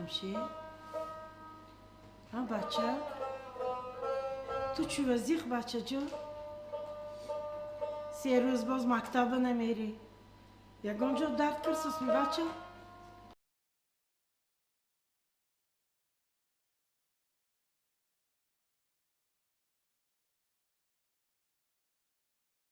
Ҷамшед, ҳа бача, ту чӣ вазиқ, бачаҷон? 3 рӯз боз мактаба намерӣ. Ягон ҷо дард кирсусми, бача?